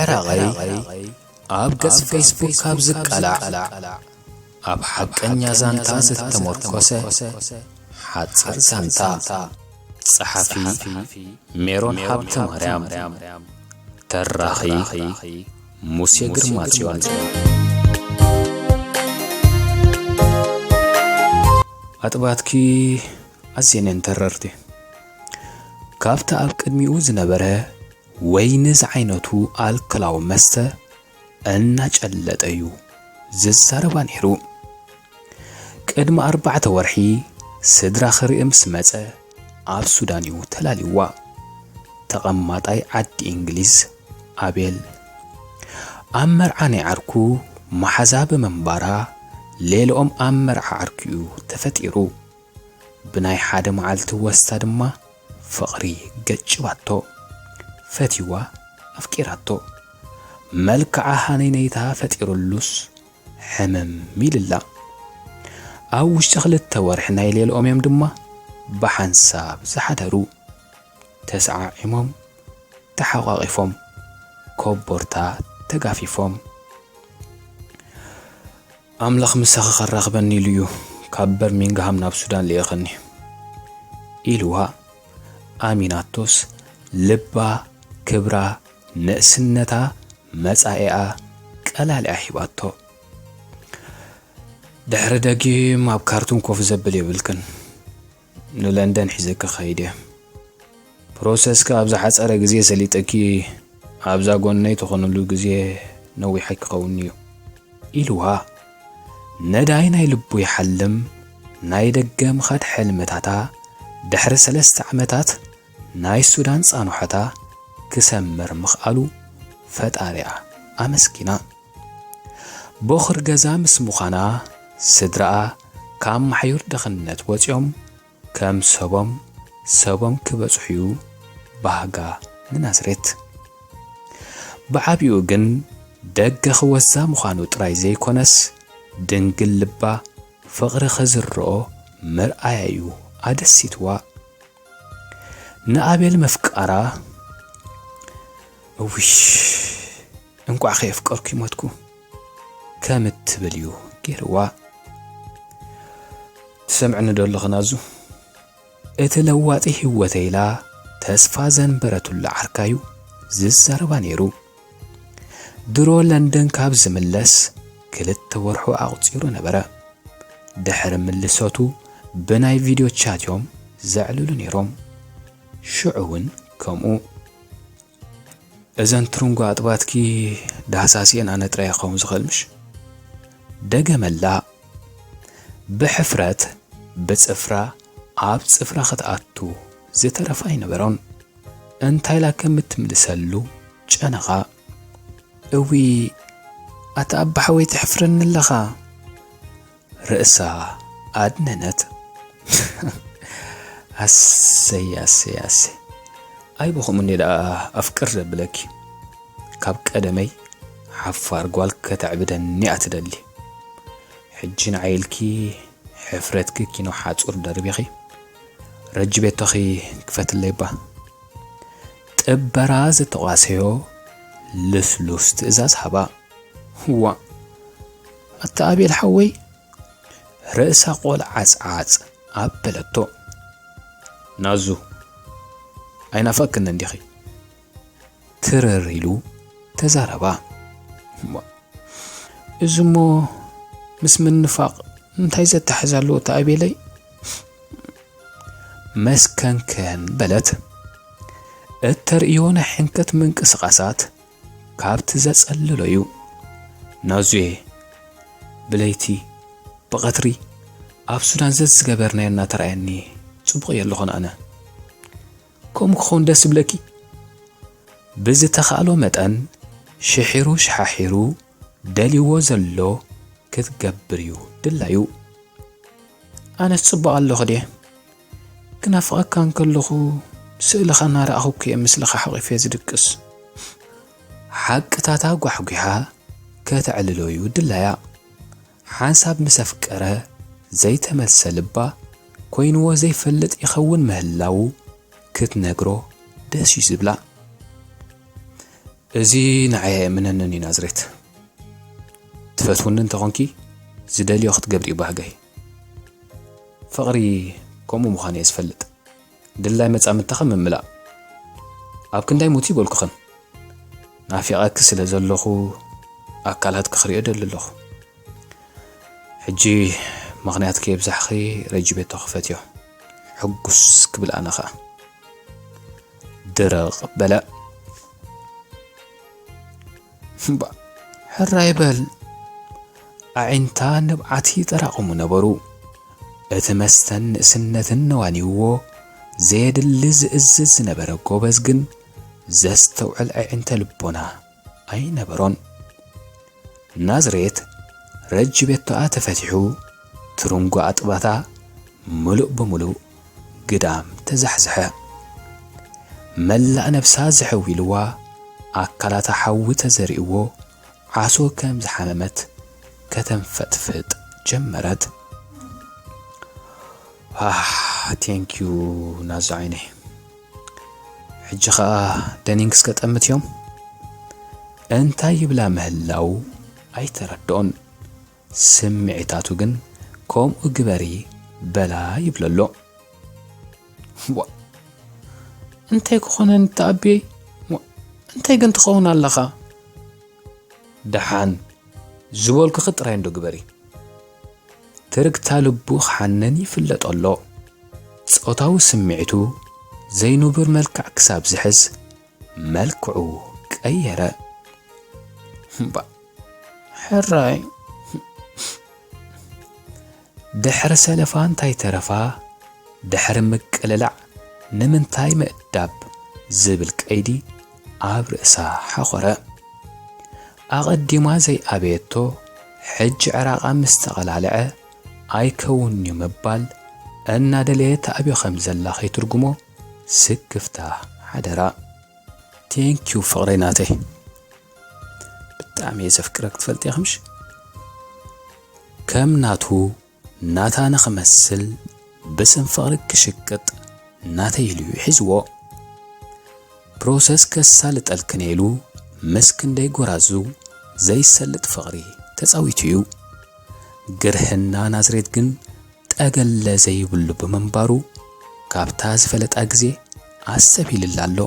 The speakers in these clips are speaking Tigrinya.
ሕራቐይ ኣብ ገጽ ፌስቡክ ካብ ዝቃላዕ፣ ኣብ ሓቀኛ ዛንታ ዝተመርኮሰ ሓጺር ዛንታ። ጸሓፊ ሜሮን ሃብተ ማርያም። ተራኺ ሙሴ ግርማ ጽዮን። ኣጥባትኪ ኣዝየን ተረርቲ። ካብቲ ኣብ ቅድሚኡ ዝነበረ ወይኒ ዝዓይነቱ ኣልኮላዊ መስተ እናጨለጠ እዩ ዝዛረባ ነይሩ። ቅድሚ ኣርባዕተ ወርሒ ስድራ ክርኢ ምስ መጸ፣ ኣብ ሱዳን እዩ ተላልይዋ። ተቐማጣይ ዓዲ እንግሊዝ ኣቤል። ኣብ መርዓ ናይ ዓርኩ መሓዛ ብምንባራ፣ ሌልኦም ኣብ መርዓ ዓርኩ እዩ ተፈጢሩ። ብናይ ሓደ መዓልቲ ወስታ ድማ ፍቕሪ ገጭባቶ። ፈትይዋ፣ ኣፍቂራቶ። መልክዓ ሃነይነይታ ፈጢሩሉስ ሕምም ኢልላ። ኣብ ውሽጢ ክልተ ወርሒ ናይ ሌልኦም እዮም ድማ ብሓንሳብ ዝሓደሩ። ተሰዓዒሞም፣ ተሓቋቒፎም፣ ኮቦርታ ተጋፊፎም። ኣምላኽ ምሳኺ ከራኽበኒ ኢሉ እዩ ካብ በርሚንግሃም ናብ ሱዳን ልኢኸኒ ኢልዋ። ኣሚናቶስ ልባ፣ ክብራ፣ ንእስነታ፣ መጻኢኣ ቀላሊኣ ሂባቶ። ድሕሪ ደጊም ኣብ ካርቱም ኮፍ ዘብል የብልክን። ንለንደን ሒዘኪ ክኸይድ እየ። ፕሮሰስኪ ኣብ ዝሓጸረ ግዜ ሰሊጠኪ ኣብዛ ጎነይ ትኾንሉ ግዜ ነዊሕ ኣይክኸውን እዩ ኢልዋ። ነዳይ ናይ ልቡ ይሓልም። ናይ ደገ ምኻድ ሕልምታታ ድሕሪ ሰለስተ ዓመታት ናይ ሱዳን ጻንሖታ ክሰምር ምኽኣሉ ፈጣሪኣ ኣመስጊና። ቦኽሪ ገዛ ምስ ምዃና ስድራኣ ካብ ማሕዩር ድኽነት ወጺኦም ከም ሰቦም ሰቦም ክበጽሑ'ዩ ባህጋ ንናዝሬት። ብዓቢኡ ግን ደገ ክወዛ ምዃኑ ጥራይ ዘይኮነስ፣ ድንግል ልባ ፍቕሪ ክዝርኦ ምርኣያ እዩ ኣደሲትዋ። ንኣቤል ምፍቃራ፣ እውሽ፣ እንቋዕ ከየፍቀርኩ ይሞትኩ ከም እትብል እዩ ገይርዋ። ትሰምዕኒ ዶ ኣለኺ ናዙ? እቲ ለዋጢ ህይወተይ ኢላ ተስፋ ዘንበረትሉ ዓርካዩ ዝዛረባ ነይሩ። ድሮ ለንደን ካብ ዝምለስ ክልተ ወርሑ ኣቑጺሩ ነበረ። ድሕሪ ምልሰቱ ብናይ ቪድዮ ቻት እዮም ዘዕልሉ ነይሮም። ሽዑ እውን ከምኡ። እዘን ትርንጎ ኣጥባትኪ ዳህሳሲኤን ኣነ ጥራይ ክኸውን ዝኽእል ምሽ? ደገመላ። ብሕፍረት ብጽፍራ ኣብ ጽፍራ ክትኣቱ ዝተረፋ ኣይነበሮን። እንታይ ኢላ ከም እትምልሰሉ ጨነኻ። እዊ፣ ኣታ ኣባ ሓወይ ትሕፍረኒ ኣለኻ። ርእሳ ኣድነነት። ኣሰይ፣ ኣሰይ፣ ኣሰይ። ኣይ ብኸምኡ እንዴ ደኣ ኣፍቅር ዘብለኪ። ካብ ቀደመይ ሓፋር ጓል ከተዕብደኒ እያ ትደሊ። ሕጂ ንዓይ ኢልኪ ሕፍረትኪ ኪኖ ሓጹር ደርቢኺ ረጅቤቶኺ ክፈትለይ እባ። ጥበራ ዝተቋሰዮ ልስሉስ ትእዛዝ ሃባ። ዋእ፣ ኣታ ኣቤል ሓወይ፣ ርእሳ ቆልዓ ጻዕጻዕ ኣበለቶ። ናዙ፣ ኣይናፈቅክን እንዲኺ? ትርር ኢሉ ተዛረባ። እሞ፣ እዚ እሞ ምስ ምንፋቕ እንታይ ዘተሓሕዝ ኣለዎ እቲ ኣቤለይ? መስከንከን በለት። እተርእዮ ናይ ሕንከት ምንቅስቓሳት ካብቲ ዘጸልሎ እዩ። ናዙየ፣ ብለይቲ፣ ብቐትሪ፣ ኣብ ሱዳን ዘዝገበርናዮ እናተራእየኒ ጽቡቕ እየ ኣለኹን ኣነ። ከምኡ ክኸውን ደስ ይብለኪ? ብዝተኻእሎ መጠን ሽሒሩ ሸሓሒሩ ደልይዎ ዘሎ ክትገብር እዩ ድላዩ። ኣነስ ጽቡቕ ኣለኹ ድየ? ክናፍቐካ እንከለኹ ስእልኻ እናረኣኹ እየ ምስልኻ ሓቒፈ ዝድቅስ። ሓቅታታ ጓሕጒሓ ከተዕልሎ እዩ ድላያ። ሓንሳብ ምስ ኣፍቀረ ዘይተመልሰ ልባ ኮይንዎ ዘይፈልጥ ይኸውን ምህላዉ ክትነግሮ ደስ እዩ ዝብላ። እዚ ንዓይ ኣየእምነንን እዩ ናዝሬት። ትፈትውኒ እንተኾንኪ ዝደልዮ ክትገብሪ እዩ ባህገይ። ፍቕሪ ከምኡ ምዃኑ እየ ዝፈልጥ። ድላይ መጻምድታኸ ምምላእ። ኣብ ክንዳይ ሙት ይበልኩኽን። ናፊቐኪ ስለ ዘለኹ ኣካላትኪ ክርእዮ ደሊ ኣለኹ። ሕጂ ምኽንያት ከየብዛሕኺ ረጂ ቤቶ ክፈትዮ። ሕጉስ ክብል ኣነ ኸኣ። ድርቕ በለ። እምባ፣ ሕራይ በል። ኣዒንታ ንብዓት ይጠራቕሙ ነበሩ። እቲ መስተን ንእስነትን ነዋኒዎ፣ ዘየድሊ ዝእዝዝ ዝነበረ ጎበዝ ግን ዘስተውዕል ኣዒንተ ልቦና ኣይነበሮን። ናዝሬት ረጂ ቤቶኣ ተፈቲሑ፣ ትርንጎ ኣጥባታ ምሉእ ብምሉእ ግዳም ተዛሕዝሐ። መላእ ነብሳ ዝሕው ኢልዋ፣ ኣካላታ ሓዊ ተዘሪእዎ፣ ዓሶ ከም ዝሓመመት ከተንፈጥፍጥ ጀመረት። ኣህ፣ ቴንኪዩ ናዙ ዓይነይ። ሕጂ ኸኣ ደኒንግስ ከጠምት እዮም? እንታይ ይብላ ምህላው ኣይተረድኦን። ስምዒታቱ ግን ከምኡ ግበሪ በላ ይብለሎ። ዋ፣ እንታይ ክኾነን እታ ኣቢየይ? ዋ፣ እንታይ ግን ትኸውን ኣለኻ? ደሓን ዝበልኩኺ ጥራይ እንዶ ግበሪ። ትርግታ ልቡ ክሓንን ይፍለጦ ኣሎ። ጾታዊ ስምዒቱ ዘይንቡር መልክዕ ክሳብ ዝሕዝ መልክዑ ቀየረ። እምባ፣ ሕራይ። ድሕሪ ሰለፋ እንታይ ተረፋ፣ ድሕሪ ምቅልላዕ ንምንታይ ምእዳብ ዝብል ቀይዲ ኣብ ርእሳ ሓኾረ። ኣቐዲማ ዘይኣበየቶ፣ ሕጂ ዕራቓ ምስ ተቐላልዐ ኣይከውን'ዩ ምባል እናደለየ ተኣብዮ ከም ዘላ ከይትርጉሞ ስክፍታ ሓደራ። ቴንኪዩ ፍቕረይ ናተይ። ብጣዕሚ እየ ዘፍቅረክ ትፈልጢ ኢኺ ምሽ? ከም ናቱ ናታ ንኽመስል ብስም ፍቕሪ ክሽቅጥ ናተይ ኢሉ እዩ ሒዝዎ። ፕሮሰስ ከሳልጠልክን ኢሉ ምስ ክንደይ ጎራዙ ዘይሰልጥ ፍቕሪ ተጻዊቱ እዩ። ግርህና ናዝሬት ግን ጠገለ ዘይብሉ ብምንባሩ ካብታ ዝፈለጣ ግዜ ኣስተብሂልላ ኣሎ።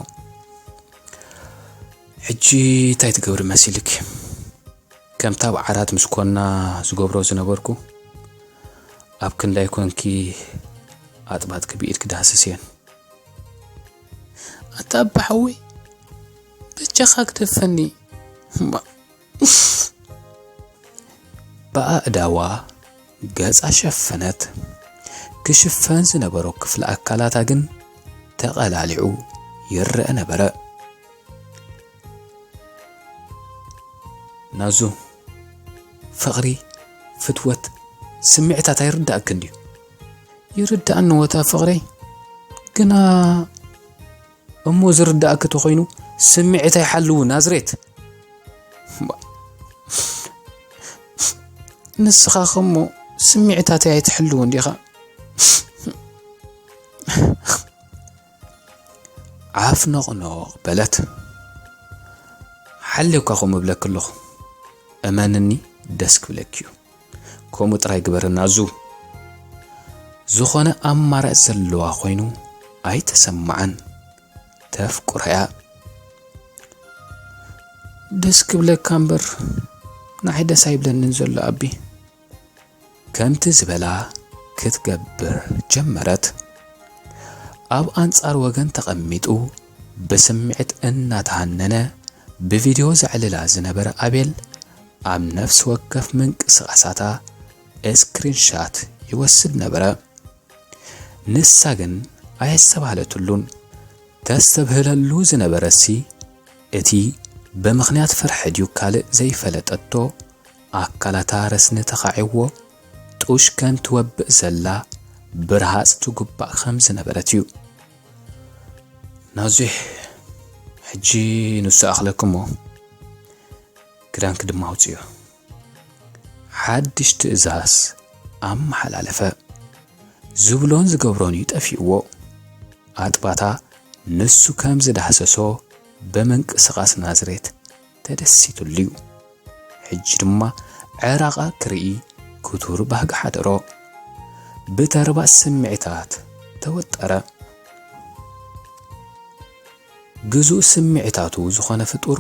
ሕጂ እንታይ ትገብሪ መሲልኪ? ከምታ ኣብ ዓራት ምስ ኮና ዝገብሮ ዝነበርኩ፣ ኣብ ክንዳይ ኮንኪ ኣጥባትኪ ብኢድኪ ዳህስስየን። ኣታ ኣባ ሓወይ፣ በጃኻ ግደፈኒ። እምባ። ብኣእዳዋ ገጻ ሸፈነት። ክሽፈን ዝነበሮ ክፍሊ ኣካላታ ግን ተቐላሊዑ ይረአ ነበረ። ናዙ፣ ፍቕሪ፣ ፍትወት፣ ስምዒታት ኣይርዳእክን ድዩ? ይርዳእኒ ወታ ፍቕረይ፣ ግና እሞ ዝርዳእኪ ተኾይኑ ስምዒት ኣይሓልው ናዝሬት። ንስኻ ኸሞ ስምዒታተይ ኣይትሕልውን ዲኻ? ዓፍ ነቕነቕ በለት። ሓልዮካ ከምኡ እብለኪ ኣለኹ። እመንኒ ደስ ክብለኪ እዩ። ከምኡ ጥራይ ግበሪ ናዙ። ዝኾነ ኣማራጭ ዘለዋ ኮይኑ ኣይተሰማዓን። ተፍቅሮ እያ። ደስ ክብለካ እምበር ንዓይ ደስ ኣይብለንን ዘሎ ኣቢ። ከምቲ ዝበላ ክትገብር ጀመረት። ኣብ ኣንጻር ወገን ተቐሚጡ ብስምዒት እናተሃነነ ብቪድዮ ዘዕልላ ዝነበረ ኣቤል ኣብ ነፍሲ ወከፍ ምንቅስቓሳታ ስክሪንሻት ይወስድ ነበረ። ንሳ ግን ኣየስተባህለትሉን። ተስተብህለሉ ዝነበረሲ እቲ ብምኽንያት ፍርሒ ድዩ ካልእ ዘይፈለጠቶ ኣካላታ ረስኒ ተኻዒዎ ጡሽ ከም ትወብእ ዘላ ብርሃጽ ትጉባእ ከም ዝነበረት እዩ። ናዙ፣ ሕጂ ንሱ ኣኽለኪ እሞ ክዳንኪ ድማ ኣውጽዮ። ሓድሽ ትእዛዝ ኣመሓላለፈ። ዝብሎን ዝገብሮን እዩ ጠፊእዎ። ኣጥባታ ንሱ ከም ዝዳህሰሶ ብምንቅስቓስ ናዝሬት ተደሲቱሉ እዩ። ሕጂ ድማ ዕራቓ ክርኢ ክቱር ባህጊ ሓደሮ። ብተርባጽ ስምዒታት ተወጠረ። ግዙእ ስምዒታቱ ዝኾነ ፍጡር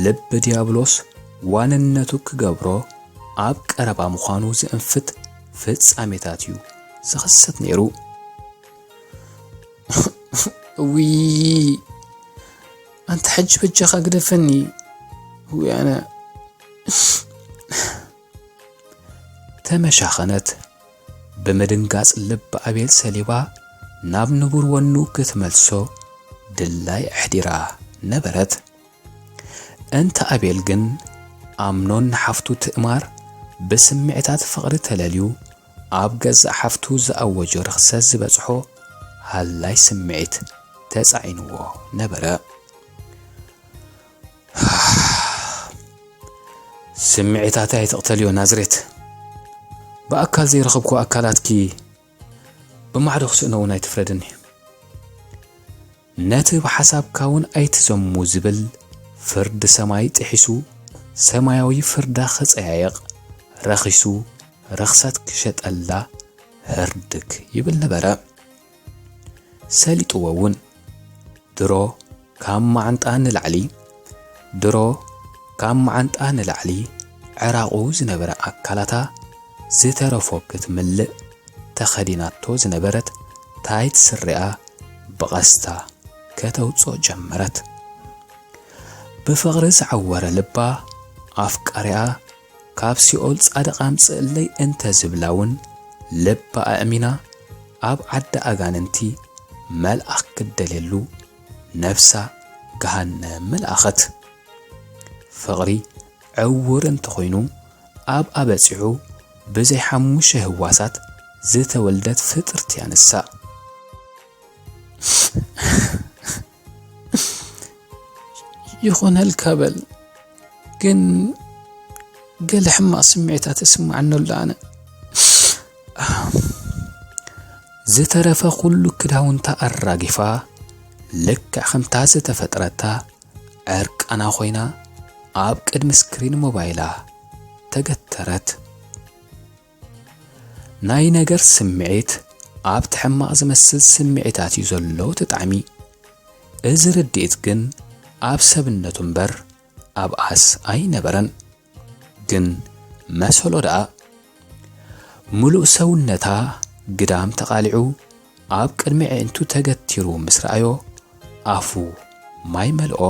ልቢ ዲያብሎስ ዋንነቱ ክገብሮ ኣብ ቀረባ ምዃኑ ዝእንፍት ፍጻሜታት እዩ ዝኽሰት ነይሩ። እውይ፣ ኣንታ ሕጂ በጃኻ ግደፈኒ። እውይ ኣነ። ተመሻኸነት። ብምድንጋጽ ልቢ ኣቤል ሰሊባ ናብ ንቡር ወኑ ክትመልሶ ድላይ ኣሕዲራ ነበረት። እንተ ኣቤል ግን ኣምኖን ንሓፍቱ ትእማር ብስምዒታት ፍቕሪ ተለልዩ ኣብ ገዛእ ሓፍቱ ዝኣወጆ ርኽሰት ዝበጽሖ ሃላይ ስምዒት ተጻዒንዎ ነበረ። ስምዒታተይ ኣይትቕተልዮ ናዝሬት። ብኣካል ዘይረኸብኩ ኣካላትኪ ብማዕዶ ክስእኖ እውን ኣይትፍረድኒ። ነቲ ብሓሳብካ እውን ኣይትዘሙ ዝብል ፍርዲ ሰማይ ጥሒሱ ሰማያዊ ፍርዳ ክጸያየቕ ረኺሱ ርኽሰት ክሸጠላ ህርድግ ይብል ነበረ። ሰሊጥዎ እውን ድሮ ካብ መዓንጣ ንላዕሊ ድሮ ካብ መዓንጣ ንላዕሊ ዕራቑ ዝነበረ ኣካላታ ዝተረፎ ክትምልእ ተኸዲናቶ ዝነበረት ታይት ስሪኣ ብቐስታ ከተውጽኦ ጀመረት። ብፍቕሪ ዝዓወረ ልባ ኣፍቃሪኣ ካብ ሲኦል ጻድቕ ኣምጽእለይ እንተ ዝብላ እውን ልባ ኣእሚና ኣብ ዓዲ ኣጋንንቲ መልኣኽ ክደልየሉ ነብሳ ገሃነም መልኣኸት። ፍቕሪ ዕውር እንተኾይኑ ኣብ ኣበጺሑ ብዘይ ሓሙሽተ ህዋሳት ዝተወልደት ፍጥርቲ እያ ንሳ። ይኹነልካ በል፣ ግን ገለ ሕማቕ ስምዒታት እስምዓኒ ኣሎ ኣነ። ዝተረፈ ኩሉ ክዳውንታ ኣራጊፋ ልክዕ ከምታ ዝተፈጥረታ ዕርቃና ኮይና ኣብ ቅድሚ ስክሪን ሞባይላ ተገተረት። ናይ ነገር ስምዒት ኣብቲ ሕማቕ ዝመስል ስምዒታት እዩ ዘሎ ተጣዕሚ። እዚ ርድኢት ግን ኣብ ሰብነቱ እምበር ኣብኣስ ኣይነበረን። ግን መሰሎ ደኣ። ምሉእ ሰውነታ ግዳም ተቓሊዑ ኣብ ቅድሚ ኣዒንቱ ተገቲሩ ምስ ረኣዮ ኣፉ ማይ መልኦ።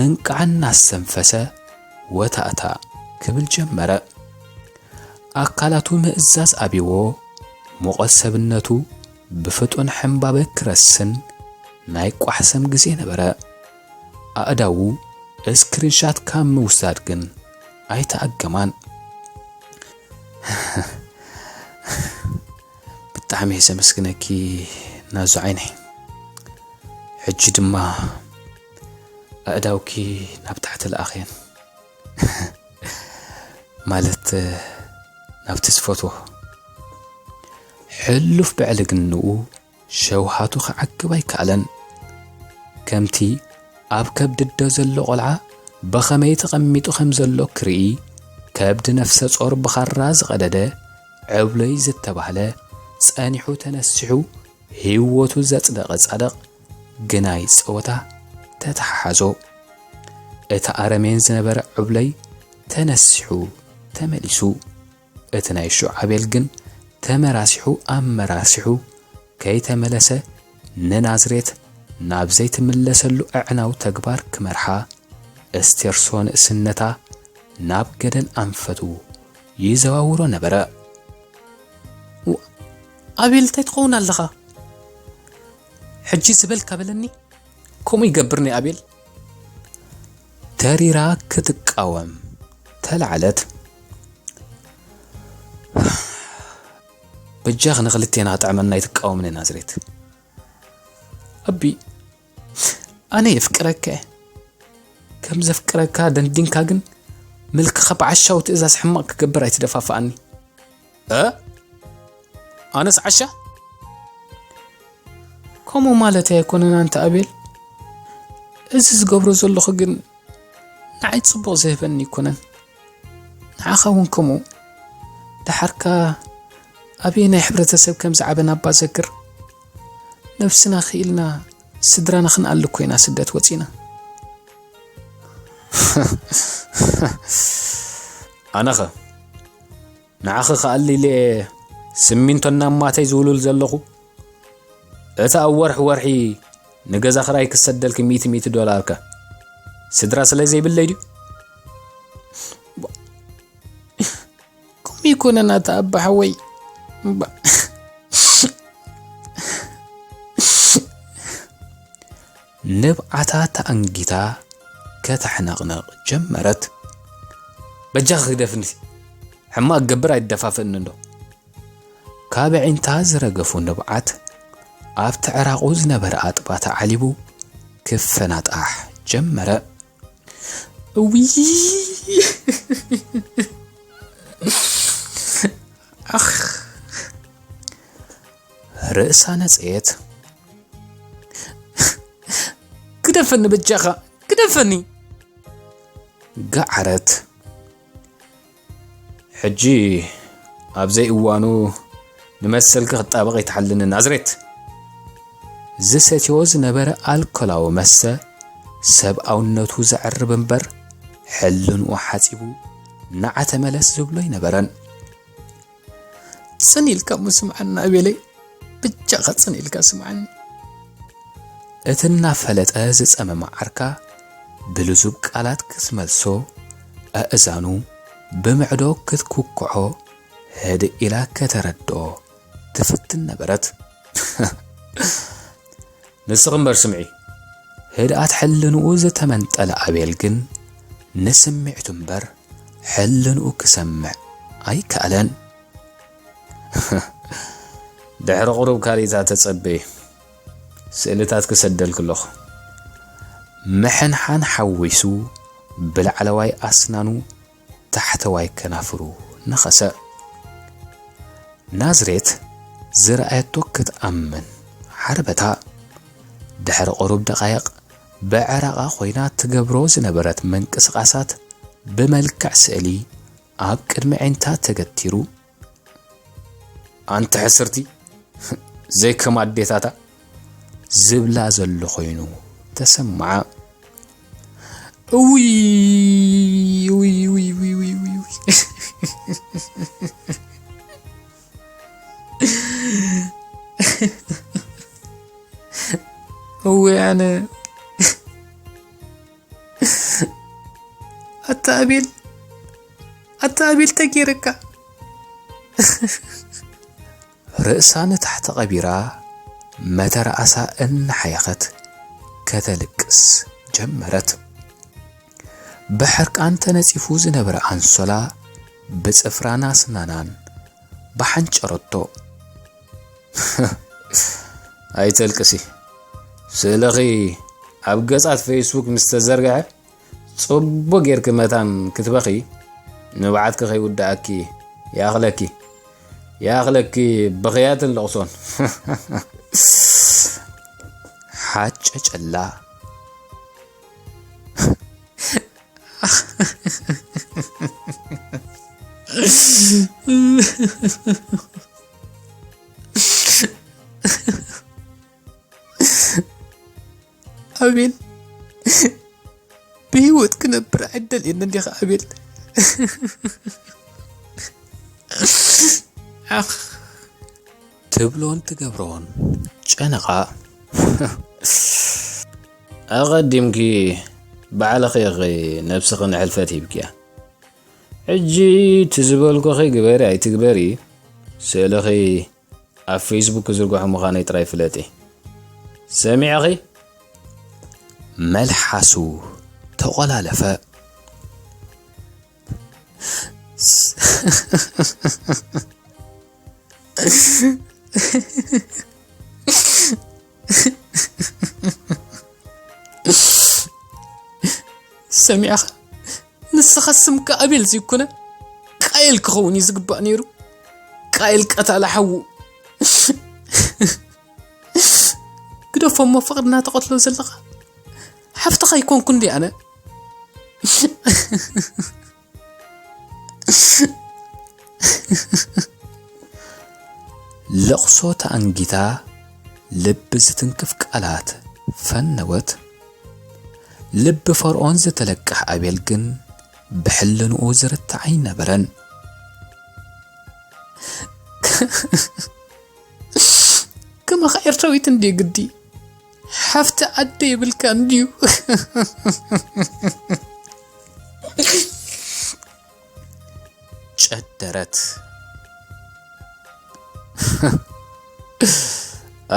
እንቃዕ እናስተንፈሰ ወታእታ ክብል ጀመረ። ኣካላቱ ምእዛዝ ኣብይዎ፣ ሙቐት ሰብነቱ ብፍጡን ሕምባበ ክረስን ናይ ቋሕሰም ግዜ ነበረ። ኣእዳዉ ስክሪንሻት ካብ ምውሳድ ግን ኣይተኣገማን። ብጣዕሚ እየ ዘመስግነኪ ናዙ ዓይነይ። ሕጂ ድማ ኣእዳውኪ ናብ ታሕቲ ልኣኽየን። ማለት ናብቲ ዝፈትዎ። ሕሉፍ ብዕልግንኡ ሸውሃቱ ክዓግብ ኣይከኣለን። ከምቲ ኣብ ከብዲ ኣደ ዘሎ ቆልዓ ብኸመይ ተቐሚጡ ከም ዘሎ ክርኢ፣ ከብዲ ነፍሰ ጾር ብኻራ ዝቐደደ ዕብሎይ ዝተባህለ ጸኒሑ ተነሲሑ ህይወቱ ዘጽደቐ ጻድቕ ግናይ ጸወታ ተተሓሓዞ። እቲ ኣረሜን ዝነበረ ዕብሎይ ተነሲሑ ተመሊሱ። እቲ ናይ ሽዑ ኣቤል ግን ተመራሲሑ ኣመራሲሑ ከይተመለሰ ንናዝሬት ናብ ዘይትምለሰሉ ኣዕናዊ ተግባር ክመርሓ፣ እስቴርሶ ንእስነታ ናብ ገደል ኣንፈቱ ይዘዋውሮ ነበረ። ው-፣ ኣቤል እንታይ ትኸውን ኣለኻ? ሕጂ ዝበልካ በለኒ። ከምኡ ይገብር ናይ ኣቤል። ተሪራ ክትቃወም ተላዕለት። በጃኽ ንኽልቴና ጥዕመና ኣይትቃወምኒ ናዝሬት። ኣቢ፣ ኣነ የፍቅረካ እየ። ከም ዘፍቅረካ ደንዲንካ ግን ምልክኻ ብዓሻው ትእዛዝ ሕማቕ ክገብር ኣይትደፋፍኣኒ። እ? ኣነስ ዓሻ? ከምኡ ማለት ኣይኮነን ኣንታ ኣቤል። እዚ ዝገብሮ ዘለኹ ግን ንዓይ ጽቡቕ ዝህበኒ ኣይኮነን። ንዓኻ እውን ከምኡ። ደሓርካ ኣበየናይ ሕብረተሰብ ከም ዝዓበና እባ ዘክር። ነብስና ክኢልና ስድራና ክንኣሊ እኮ ኢና ስደት ወጺና። ኣነኸ ንዓኺ ክኣሊ ኢለ ስሚንቶ እናማተይ ዝውልል ዘለኹ፣ እቲ ኣብ ወርሒ ወርሒ ንገዛ ክራይ ክሰደልኪ ሚእቲ ሚእቲ ዶላርከ ስድራ ስለ ዘይብለይ ድዩ? ከምኡ ይኮነን ኣታ ኣባ ሓወይ። እባ። ንብዓታ ተኣንጊታ ከተሕነቕንቕ ጀመረት። በጃኺ ግደፍኒ፣ ሕማቕ ክገብር ኣይደፋፍእኒ እንዶ። ካብ ኣዒንታ ዝረገፉ ንብዓት ኣብቲ ዕራቑ ዝነበረ ኣጥባታ ዓሊቡ ክፈናጣሕ ጀመረ። እውይ! ኣኽ! ርእሳ ነጸየት። ግደፈኒ በጃኻ፣ ግደፈኒ! ገዓረት። ሕጂ ኣብ ዘይእዋኑ ንመሰልኪ ክጣበቕ ይትሓልኒ ናዝሬት። ዝሰትዮ ዝነበረ ኣልኮላዊ መስተ ሰብኣውነቱ ዘዕርብ እምበር ሕልንኡ ሓጺቡ ንዓ ተመለስ ዝብሎ ኣይነበረን። ጽን ኢልካ እሞ ስምዓኒ ኣቤለይ፣ ብጃኻ ጽን ኢልካ ስምዓኒ። እቲ እናፈለጠ ዝጸመመ ዓርካ ብልዙብ ቃላት ክትመልሶ ኣእዛኑ ብምዕዶ ክትኩክዖ ህድእ ኢላ ከተረድኦ ትፍትን ነበረት። ንስኺ እምበር ስምዒ። ህድኣት ሕልንኡ ዝተመንጠለ ኣቤል ግን ንስምዒቱ እምበር ሕልንኡ ክሰምዕ ኣይከኣለን። ድሕሪ ቁሩብ ካሊእታት ተጸበዪ። ስእልታት ክሰደልኪ ኣለኹ። ምሕንሓን ሓዊሱ ብላዕለዋይ ኣስናኑ ታሕተዋይ ከናፍሩ ነኸሰ። ናዝሬት ዝረኣየቶ ክትኣምን ሓርበታ። ድሕሪ ቁሩብ ደቓይቕ ብዕራቓ ኮይና ትገብሮ ዝነበረት ምንቅስቓሳት ብመልክዕ ስእሊ ኣብ ቅድሚ ኣዒንታ ተገቲሩ። ኣንቲ ሕስርቲ፣ ዘይከም ኣዴታታ ዝብላ ዘሎ ኮይኑ ተሰምዓ። እውይ፣ እውይ፣ እውይ። እውይ፣ ኣነ። ኣታ ኣቤል፣ ኣታ ኣቤል ተጌረካ። ርእሳ ንታሕቲ ቀቢራ መተርኣሳ እናሓየኸት ከተልቅስ ጀመረት። ብሕርቃን ተነጺፉ ዝነበረ ኣንሶላ ብጽፍራን ኣስናናን ብሓንጨረቶ። ኣይተልቅሲ። ስእልኺ ኣብ ገጻት ፌስቡክ ምስ ተዘርግሐ፣ ጽቡቕ ጌርኪ መታን ክትበኺ፣ ንብዓትኪ ከይውድኣኪ ይኣኽለኪ፣ ይኣኽለኪ ብኽያትን ለቕሶን። ሓጨጨላ። ኣቤል፣ ብህይወት ክነብር ኣይደልየን እንዲኻ ኣቤል። ኣኽ። ትብሎን ትገብሮን ጨነቓ። ኣቐዲምኪ ባዕልኺ ኢኺ ነብስኺ ንሕልፈት ሂብክያ። ሕጂ እቲ ዝበልኩኺ ግበሪ ኣይትግበሪ፣ ስእልኺ ኣብ ፌስቡክ ክዝርግሖ ምዃነይ ጥራይ ፍለጢ። ሰሚዕኺ? መልሓሱ ተቖላለፈ። ሰሚዕኻ? ንስኻ ስምካ ኣቤል ዘይኮነ፣ ቃየል ክኸውን እዩ ዝግባእ ነይሩ። ቃየል ቀታሊ ሓዉ። ግደፎ እሞ ፍቕርና ተቐትሎ ዘለኻ። ሓፍትኻ ኣይኮንኩ እንዲ ኣነ። ለቕሶ ተኣንጊታ፣ ልቢ ዝትንክፍ ቃላት ፈነወት። ልቢ ፈርዖን ዝተለቅሕ ኣቤል ግን ብሕልንኡ ዝርታዕ ኣይነበረን። ከማኻ ኤርትራዊት እንድየ ግዲ። ሓፍቲ ዓደ የብልካ እንድዩ። ጨደረት።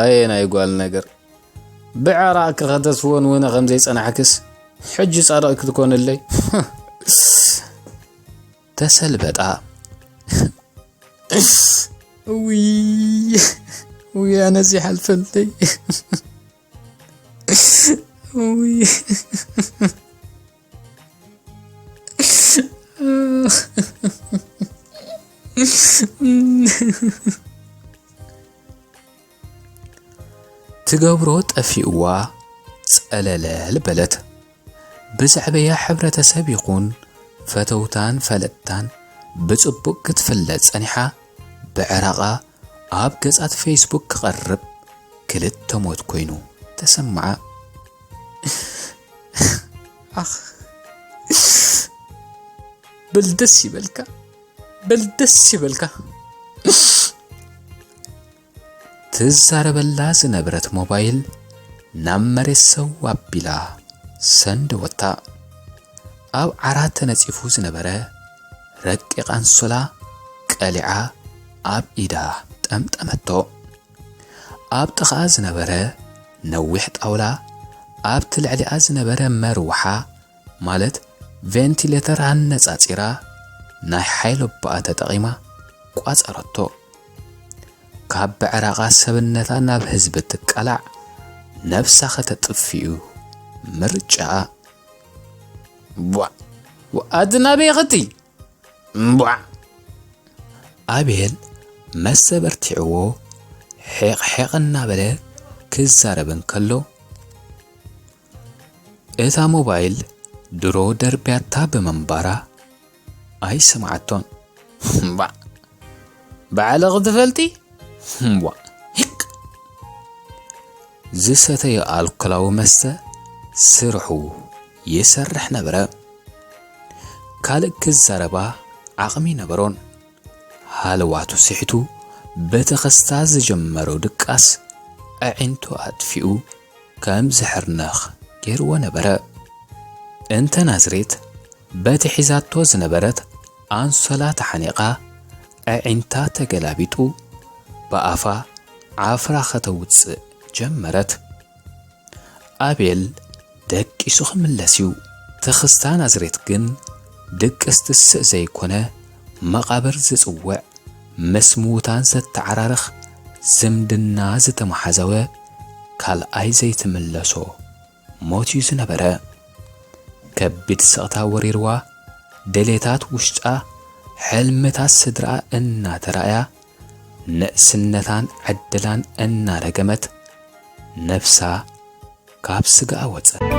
ኣየ ናይ ጓል ነገር። ብዕራቕ ከተስወንውነ ከም ዘይጸናሕክስ፣ ሕጂ ጻድቕ ክትኮንለይ። ተሰልበጣ። ውይ፣ ውይ፣ ኣነዚ ሓልፈልተይ። ውይ። ትገብሮ ጠፊእዋ ጸለለል በለት። ብዛዕበያ ሕብረተሰብ ይኹን ፈተውታን ፈለጥታን ብጽቡቕ ክትፍለጥ ጸኒሓ፣ ብዕራቓ ኣብ ገጻት ፌስቡክ ክቐርብ ክልተ ሞት ኮይኑ ተሰምዓ። ኣኽ፣ በል ደስ ይበልካ፣ በል ደስ ይበልካ። ትዛረበላ ዝነበረት ሞባይል ናብ መሬት ሰው ኣቢላ ሰንደወታ። ኣብ ዓራት ተነጺፉ ዝነበረ ረቂቕ ኣንሶላ ቀሊዓ ኣብ ኢዳ ጠምጠመቶ። ኣብ ጥቓኣ ዝነበረ ነዊሕ ጣውላ፣ ኣብቲ ልዕሊኣ ዝነበረ መርውሓ፣ ማለት ቬንቲሌተር ኣነጻጺራ፣ ናይ ሓይሊ ኣቦኣ ተጠቒማ ቋጸረቶ። ካብ ብዕራቓ ሰብነታ ናብ ህዝቢ ትቃላዕ፣ ነብሳ ከተጥፍእ'ዩ ምርጫኣ። ቧዕ! ኣቲ ናበይ ኸቲ? እምቧዕ! ኣቤል መሰ በርቲዕዎ ሒቕ ሒቕ እናበለ ክዛረብ እንከሎ፣ እታ ሞባይል ድሮ ደርብያታ ብምንባራ ኣይሰምዓቶን። እምቧዕ! ባዕልኺ ትፈልጢ? እምቧዕ! ሂቅ! ዝሰተዮ ኣልኮላዊ መስተ ስርሑ ይሰርሕ ነበረ። ካልእ ክዛረባ ዓቕሚ ነበሮን። ሃለዋቱ ስሒቱ በቲ ክስታ ዝጀመሮ ድቃስ ኣዒንቱ ኣጥፊኡ ከም ዝሕርነኽ ገይርዎ ነበረ። እንተ ናዝሬት በቲ ሒዛቶ ዝነበረት ኣንሶላ ተሓኒቓ ኣዒንታ ተገላቢጡ ብኣፋ ዓፍራ ከተውጽእ ጀመረት። ኣቤል ደቂሱ ክምለስ እዩ። ትኽስታ ናዝሬት ግን ድቅስቲ ስእ ዘይኮነ፣ መቓብር ዝጽውዕ፣ ምስ ምዉታን ዘተዓራርኽ፣ ዝምድና ዝተመሓዘወ ካልኣይ ዘይትምለሶ ሞት እዩ ዝነበረ። ከቢድ ስቕታ ወሪርዋ፣ ድሌታት ውሽጣ፣ ሕልምታት ስድራኣ እናተራእያ፣ ንእስነታን ዕድላን እናረገመት፣ ነብሳ ካብ ስጋኣ ወጸት።